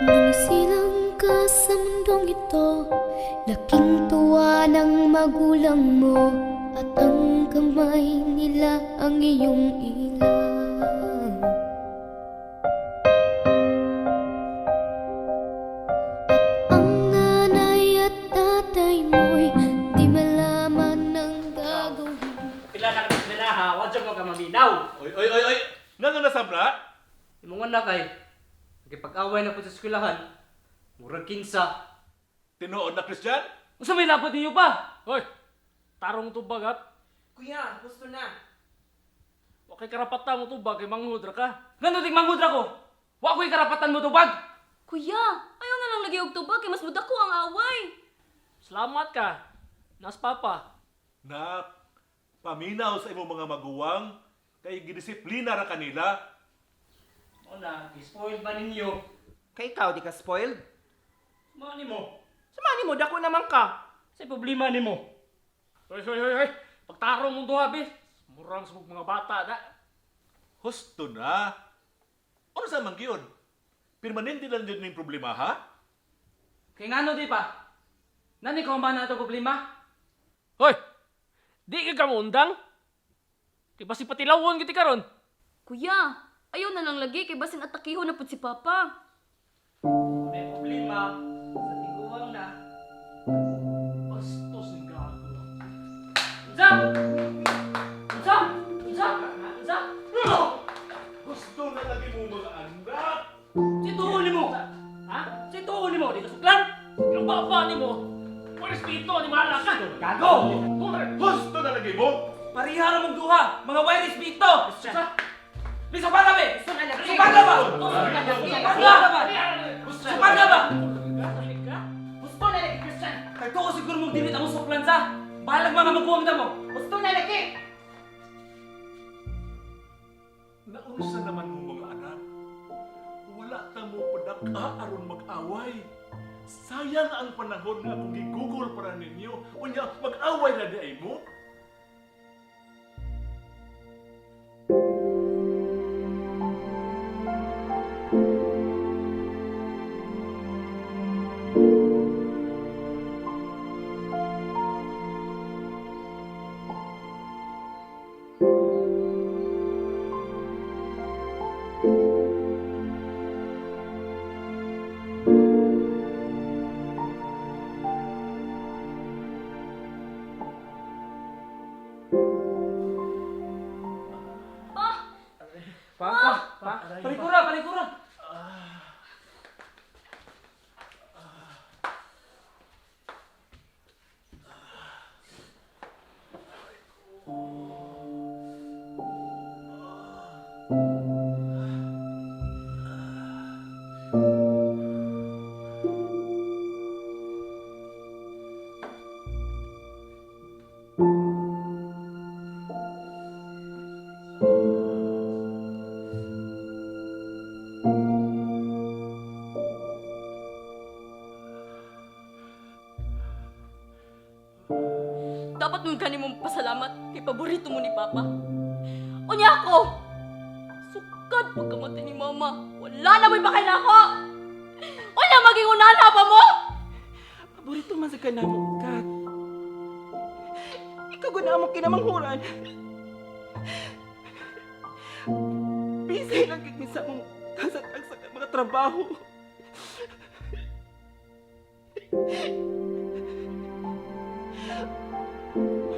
Nung silang ka sa mundong ito, laking tuwa ng magulang mo, at ang kamay nila ang iyong ilaw. At ang nanay at tatay mo'y di malaman ang gagawin. Pila na kami nila ha, wa jud mo ka maminaw. Oy, oy, oy, oy! Nano na sabra? Imong anak ay nakipag-away na po sa eskwelahan. Murag kinsa. Tinuod na, Christian? Unsa may labot ninyo pa? Hoy, tarong tubag at. Kuya, gusto na. Wa kay karapatan mo tubag kay manghud ra ka. Ngano dig manghud ra ko? Wa ko'y karapatan mo tubag. Kuya, ayaw na lang lagi og tubag kay mas mudako ang away. Salamat ka. Nas papa. Nak, paminaw sa imong mga maguwang kay gidisiplina ra kanila. Una, gi-spoil ba ninyo? Kay ikaw, di ka spoiled? Mga nimo. Sumani mo, dako naman ka. Sa problema nimo. Hoy, hoy, hoy, hoy. Pagtarong mong duha, be. Murang sa mga bata na. Husto na. Ano sa man gyud? Permanente lang jud ning problema, ha? Kay ngano di pa? Nani ko man na ato problema? Hoy, di ka kamuundang. Di ba si patilawon giti karon? Kuya, ayaw na lang lagi kay basin atakihon na pud si Papa. May problema sa tiguang na. Bastos ng gago. Unsa? Unsa? Unsa? Unsa? Gusto na lagi mo mga anak. Si tuon nimo. Ha? Si tuon nimo di ka suklan. Ang baba nimo. Wa respeto ni mahala ka. Gago. Husto na lagi mo. Pareha ra mong duha, mga wireless dito. Unsa? Bisa pa ba? Gusto na lagi. Supa ka ba? Gusto na lagi. Supa ka ba? Gusto na lagi, Christian. Kay ko siguro mong dili ang suklan sa. Bahalag mga maguwang ta mo. Gusto na lagi. Naunsa naman mo mga anak? Wala ta mo padaka aron mag-away. Sayang ang panahon nga akong gigugol para ninyo. Unya, mag-away na di ay mo. Pa, Pa, pa, pa. Palikura, palikura. Dapat mo gani mong pasalamat kay paborito mo ni Papa. Unya ako. Sukad pagkamatay ni Mama. Wala na mo'y bakay na ako. Unya maging unana pa mo. Paborito man sa kanamo, Kat. Ikaw guna mo kinamanghuran. Busy lang gid mi sa mong tasat-tagsa ka mga trabaho.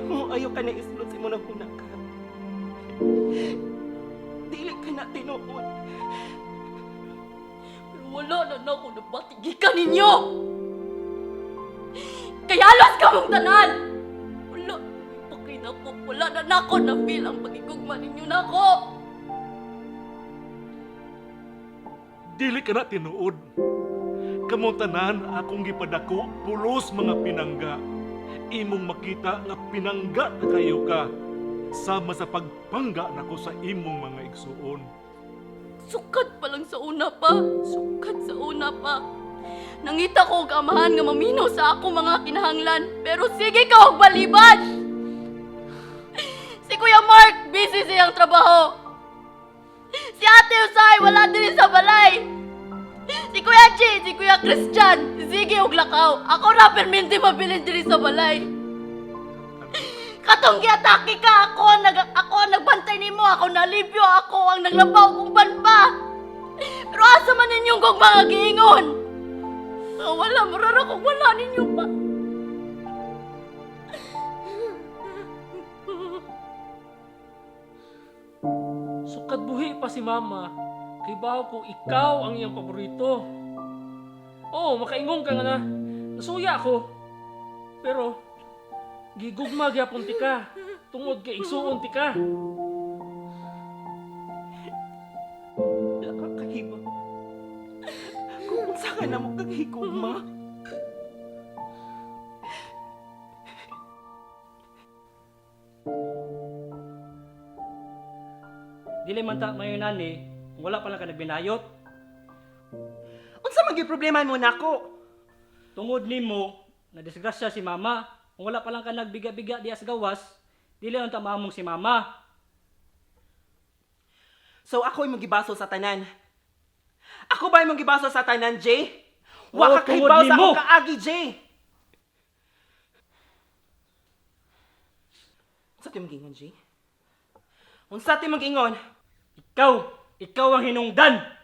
Mo ayaw ka na isulod sa imong huna, Kat. Dili ka na tinuod. Pero wala na na ako nabati gikan ninyo. Kaya alos ka mong tanan. Wala na nako. Wala na nako na feel ang pagigugma ninyo nako. Dili ka na tinuod. Kamong tanan akong gipadako pulos mga pinangga. Imong makita nga pinangga na kayo ka. Sama sa pagpangga nako sa imong mga igsuon. Sukad pa lang sa una pa. Sukad sa una pa. Nangita ko og amahan nga maminaw sa ako mga kinahanglan. Pero sige ka og balibad. Si Kuya Mark, busy siyang trabaho. Si Ate Usay, wala din sa balay. Si Kuya G, Kuya Christian, sige og lakaw. Ako ra perminti mabilin diri sa balay. Katong giatake ka ako, ako ang nagbantay nimo, ako nalibyo, ako ang naglabaw kung banpa. Pero asa man ninyong kog mga giingon? Ah, wala, murara kung wala ninyo pa. Sukad buhi pa si mama, kay bawo ko ikaw ang iyang paborito. Oo, makaingong ka nga na. Nasuya ako. Pero, gigugma gyapon ti ka. Tungod kay igsuon ti ka. Wala ka kahiba. Kung unsa ka na mo kagigugma. Dili man ta mayo nani kung wala pa lang ka nagbinayot. Unsa man gyud problema mo nako? Tungod nimo na disgrasya si mama. Kung wala pa lang ka nagbiga-biga diya sa gawas, dili unta maamong si mama. So ako imong gibaso sa tanan. Ako ba imong gibaso sa tanan, Jay? Wa Oo, ka kahibaw tungod sa nimo. akong kaagi, Jay. Unsa ti mong giingon, Jay? Unsa ti mong giingon? Ikaw, ikaw ang hinungdan.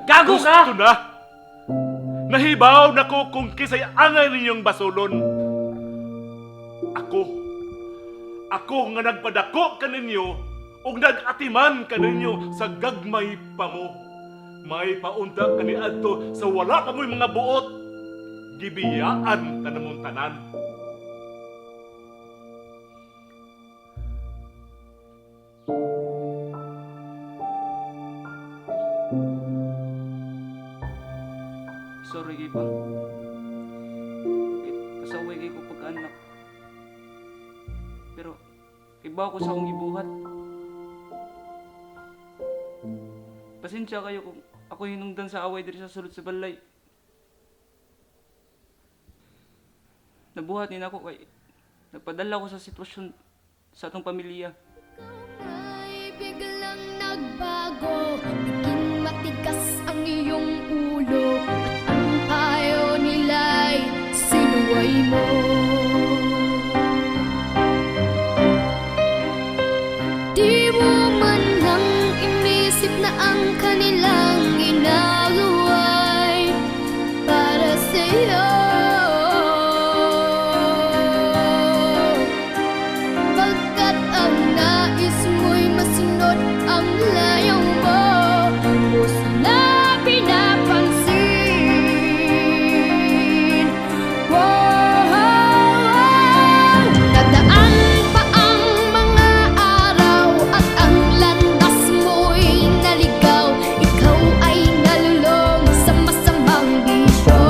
Gago ka! Gusto na! Nahibaw na ko kung kisay angay ninyong basulon. Ako, ako nga nagpadako kaninyo ug nag-atiman kaninyo sa gagmay pa mo. May paunta kaniadto sa wala pa mo'y mga buot. Gibiyaan tanamong tanan. Sorry kay pa. Pasaway kay ko pagkaanak. Pero iba ako sa akong gibuhat. Pasensya kayo kung ako hinungdan sa away diri sa sulod sa balay. Nabuhat ni nako kay nagpadala ko sa sitwasyon sa atong pamilya. Ay biglang nagbago, naging matigas ang iyong ulo at ang payo nila'y sinuway mo. Di mo man lang inisip na ang kanilang ginagawa'y para sa'yo. Pagkat ang nais mo'y masunod ang layaw mo, mo sila pinapansin. Wow! Nagdaan pa ang mga araw at ang landas mo'y naligaw. Ikaw ay nalulong sa masamang bisyo.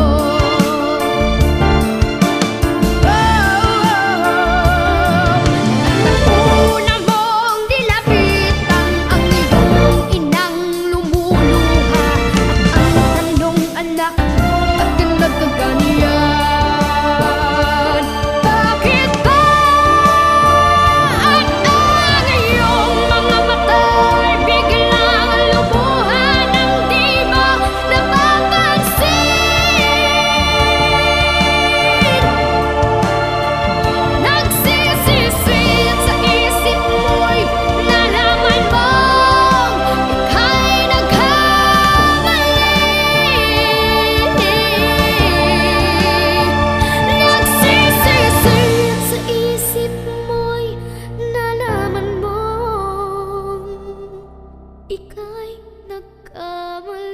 Una mong nilapitan ang iyong inang lumuluha at ang tanong, anak, ba't ka nagkaganyan? Bakit ba at ang iyong mga mata'y biglang lumuha nang di mo napapansin? Nagsisisip sa isip mo'y nalaman mong ika'y nagkamali. Nagsisisip sa isip mo'y nalaman mong ika'y nagkamali.